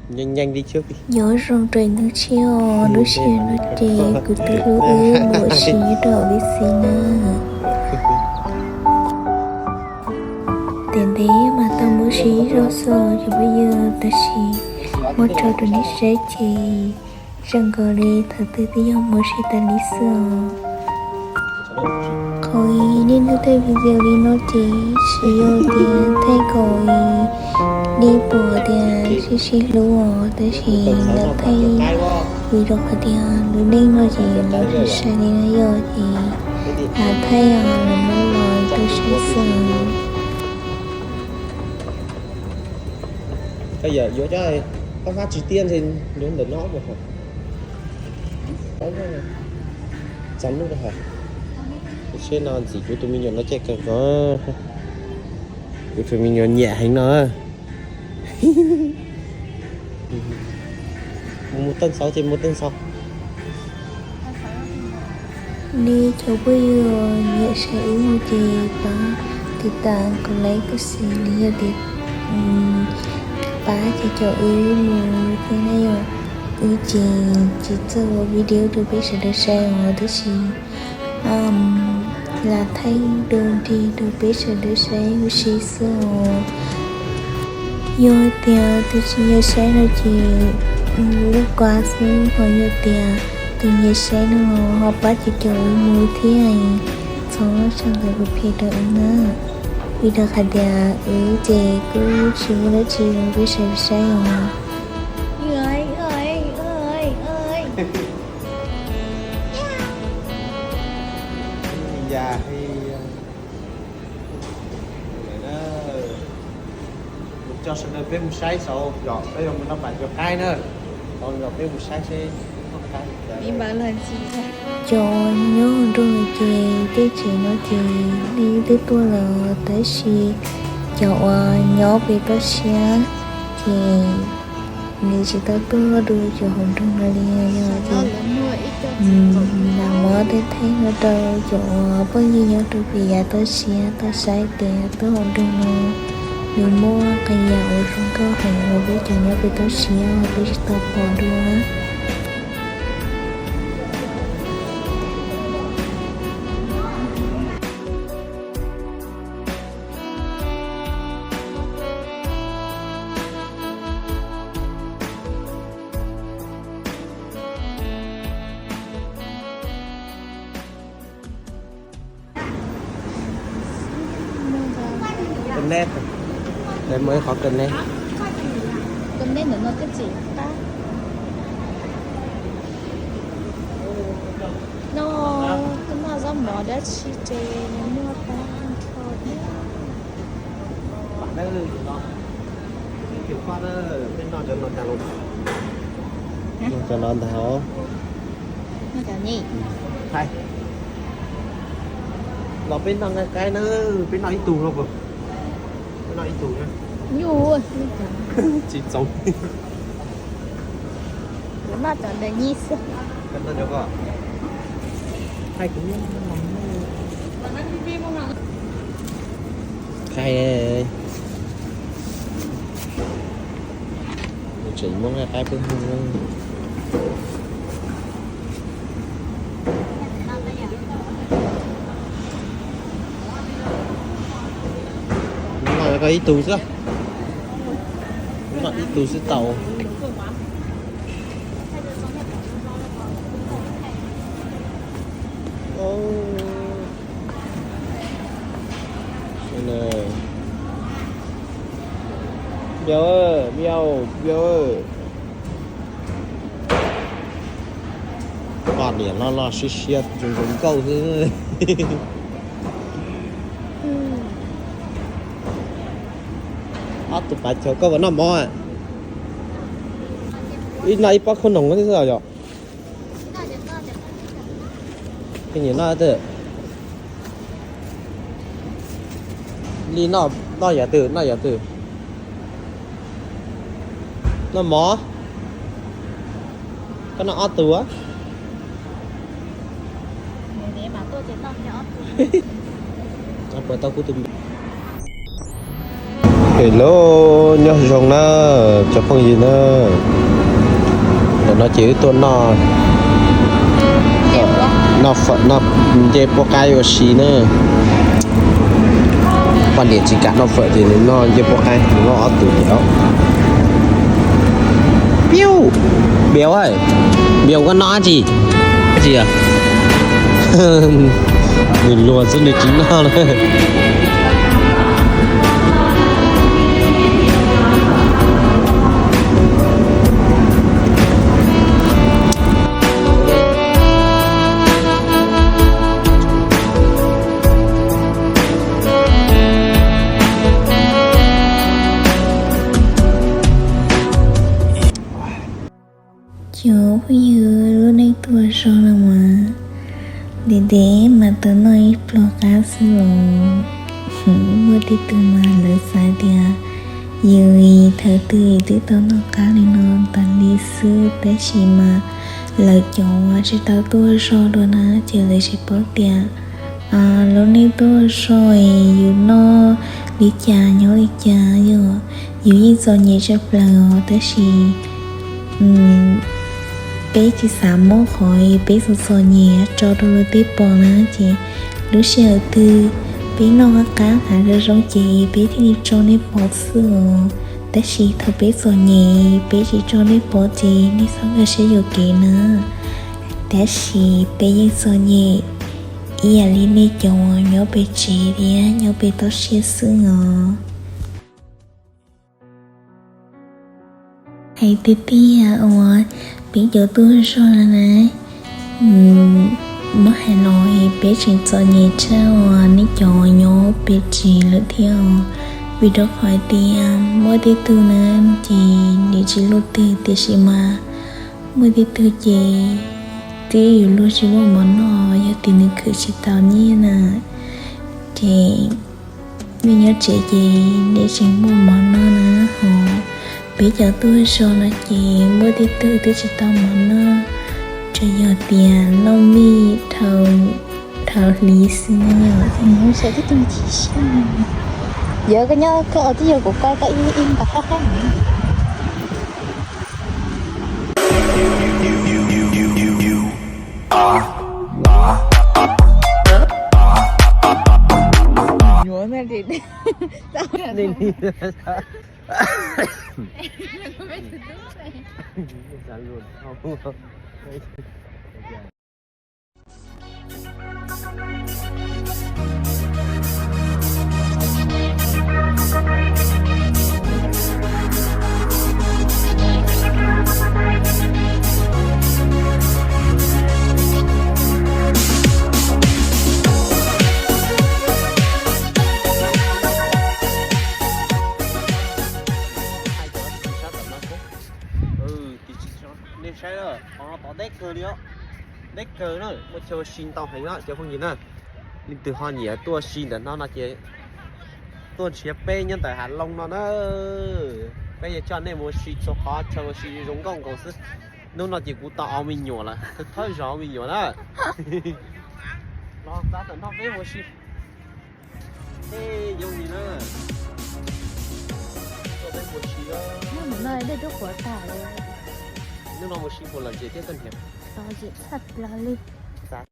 Nyob zoo rau ib hnub tshiab os, lub sij hawm no ces kuv tus hlub wb los ua si nyob rau peb xeev na. Tiam ntev mas tau mus ua si ib zaug xwb cov phooj ywg, tab sis muab tso rau nej saib ces zoo nkaus li thaum twg twb yog mus ua si tas li xwb os. Qhov niaj hnub thaij video li no ces tsis yog tias thaij kom nej pom tias sib sib hlub os, tab sis lam thaij vim rau qhov tias lub neej no ces lawv tsis sai li no yog ces lam thaij os los muab los rau saib xwb. Koj yuav cov koj hmab tsis tiaj ntshe yuav ntawm no. Txog lub rau hauv. Seb no ntxim kuv tus me nyuam no caij kawg nkaus. Kuv tus me nyuam nyiam heev no. Mus teej xauv ces mus teej xauv. Nej cov phooj ywg nyiam saib wb mus ces pab tiv tam kom like kom share li yog tias pab cov cov wb mus thiab na yom. Wb ces tsis txawj ua video rau peb sawv daws saib os, tab sis lam thaij dua nrig rau peb sawv daws saib ua si xwb os. Yog tias tus tsis nyiam saib no ces lub kua xwb, ho yog tias tus nyiam saib no ho pab cov cov wb mus thiab, txhob tsa ntawv phem rau wb na. Vim rau qhov tias wb ces kuj tsis muaj dab tsi rau peb sawv daws saib os. Mus coj sawv daws peb mus saib saud, yog peb yuav mus noj pam cov qaib na, tau yog peb mus saib seb qaib. Cov nyob hauv nroog no ces tej tsev no ces nej twb tuaj lawm tab sis cov uas nyob pem toj siab ces nws tsis tau tuaj dua cov hauv nroog no li, yog ces lam muab tej thaij no rau cov uas phooj ywg nyob rau pem yav toj siab tau saib tias tuaj hauv nroog no nws muaj qee yam uas zoo nkauj heev uas peb cov nyob pem toj siab peb tsis tau pom dua. Connect, muaj ib qhov connect. Connect ntawm no twb tsis qab. No, koj noj zaub mov dab tsi ces nws muaj tag nrho thiab. Noj cov no ntag. Los peb noj nqaij qaib na, peb noj ib tug no puas? Peb noj ib tug na. Tsis txaus. Kuv noj cov ntawm nyij xwb. Khai, tseem muab nqaij qaib peb hu. Noj ib tug xwb, noj ib tug xwb tau. Miau, miau, miau. Poj niam loj loj siab siab zoo zoo nkauj xwb. Ob tug pav chaw koj puas noj mov? Ib noj ib pob khaub noog xwb yom. Koj nyiam noj twg? Li noj, noj yam twg, noj yam twg? Noj mov. Koj noj ob tug. Puas tau kuv tus? Hello, nyob zoo na, cov phooj ywg na. Ntawm no ces wb tuaj noj, noj fawm, noj ncej puab qaib ua si na. Poj niam tsis kam noj fawm ces nws noj ncej puab qaib, nws noj ob tug ces. Piu, Npias, Npias koj noj dab tsi? Dab tsi? Nws luag xwb nws tsis noj na. Cov phooj ywg, lub neej tuaj zog no mas ntev ntev mas tau noj ib pluag qab xwb los. Muaj tej tug mas lawv xav tias yus thaum twg twb tau noj qab li no tas li xwb, tab sis mas lawv cov tsis tau tuaj zog dua na ces lawv tsis paub tias lub neej tuaj zog es yus noj li cas nyob li cas, yog yus yeej txom nyem tshaj plaws os, tab sis peb tsis xav muab qhov peb txom txom nyem tso rau luag tej pom na, ces lub sij hawm twg peb noj qab qab hav zoo zoo ces peb thiaj li tso nej pom xwb os. Tab sis thaum peb txom nyem peb tsis tso nej pom ces nej txhob nkag siab yuam kev na. Tab sis peb yeej txom nyem ib yam li nej cov nyob pem tsev thiab nyob pem toj siab xwb os. Hais tiag tiag uas peb cov tuaj zog no na, muab hais los peb tseem txom nyem tshaj uas nej cov nyob pem tsev lawm thiab os. Vim rau qhov tias muaj tej tug na ces nws tsis luaj twg, tiam sis mas muaj tej tug ces twb yuav luag tsis muaj mov noj, yog tias nws khwv tsis tau nyiaj na, ces nej nyob tsev ces nej tseem muaj mov noj na. Ho peb cov tuaj zog no ces muaj tej tug twb tsis tau mov noj, tsuas yog tias noj mij dhau hli xwb na. Yog koj nyob koj ua tib zoo kuv koj koj ib ib nqa hab hab. Nej saib na, qhov no tod deb kawg li os. Deb kawg na, muaj chaw ua si ntau heev na cov phooj ywg na. Leej twg ho nyiam tuaj ua si ntawm no no ces tuaj nrhiav peb nyob ntawm Hav Looj no na. Peb yuav coj nej mus ua si txhua qhov, chaw ua si zoo nkauj nkaus xwb. Hnub no ces kuv tau ua me nyuam lawm, thawj zaug ua me nyuam na. Los xav tawm nrog peb mus ua si. Ej, yooj yim na. Tuaj peb mus ua si na. Hnub no mus si puas lom zem thiab koj niam? Lom zem tshaj plaws li. Xav